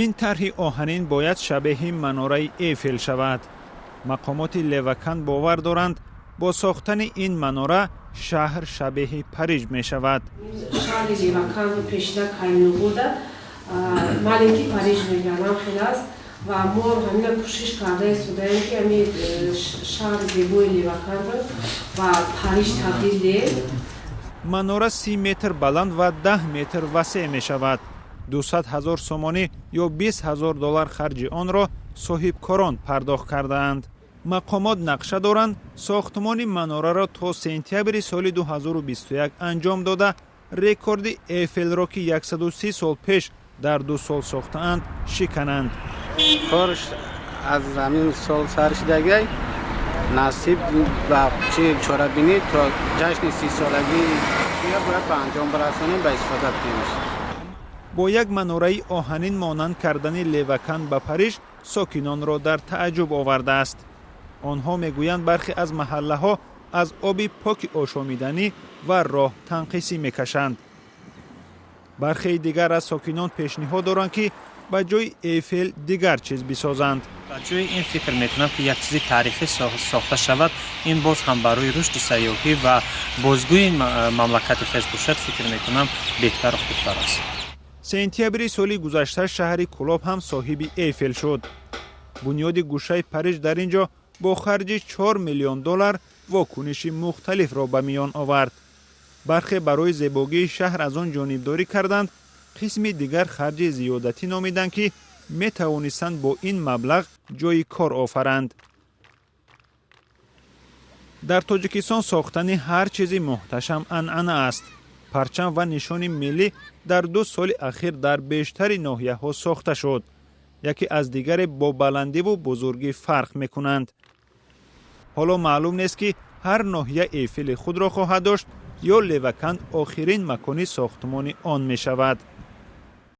Ин тарҳи оҳанин бояд шабеҳи манораи Эйфел шавад. Мақомоти Леваканд бовар доранд, бо сохтани ин манора шаҳр шабеҳи Париж мешавад. Шаҳри Леваканд пешина Калинобода маленький Париж мегӯянд, хел аст ва мо ҳамина кӯшиш карда истодаем, ки ҳами шаҳри зебои Левакандро ба Париж табдил диҳем. Манора 30 метр баланд ва 10 метр васеъ мешавад. 200 000 сомонӣ ё 20 000 доллар харҷи онро соҳибкорон пардохт кардаанд. Мақомот нақша доранд, сохтмони манораро то сентябри соли 2021 анҷом дода, рекорди Эйфелро, ки 130 сол пеш дар 2 сол сохтаанд, шикананд. Корш аз ҳамин сол сар шидагай, насиб ба чи чорабинӣ то ҷашни 30-солагӣ бояд ба анҷом барасонем, ба истифода бидиҳемш. Бо як манораи оҳанин монанд кардани Леваканд ба Париж сокинонро дар тааҷҷуб овардааст. Онҳо мегӯянд, бархе аз маҳаллаҳо аз оби поки ошомиданӣ ва роҳ танқисӣ мекашанд. Бархеи дигар аз сокинон пешниҳод доранд, ки ба ҷои Эйфел дигар чиз бисозанд. Ба ҷои ин фикр мекунам, ки як чизи таърихӣ сохта шавад. Ин боз ҳам барои рушди сайёҳӣ ва бозгӯи мамлакати хеш бошад, фикр мекунам, беҳтару хубтар аст. Сентябри соли гузашта шаҳри Кӯлоб ҳам соҳиби Эйфел шуд. Бунёди гӯшаи Париж дар ин ҷо бо харҷи 4 миллион доллар вокуниши мухталифро ба миён овард. Бархе барои зебогии шаҳр аз он ҷонибдорӣ карданд, қисми дигар харҷи зиёдатӣ номиданд, ки метавонистанд бо ин маблағ ҷойи кор офаранд. Дар Тоҷикистон сохтани ҳар чизи муҳташам анъана аст. Парчам ва нишони миллӣ дар 2 соли ахир дар бештари ноҳияҳо сохта шуд. Яке аз дигаре бо баландиву бузургӣ фарқ мекунанд. Ҳоло маълум нест, ки ҳар ноҳия Эйфели худро хоҳад дошт ё Леваканд охирин макони сохтмони он мешавад.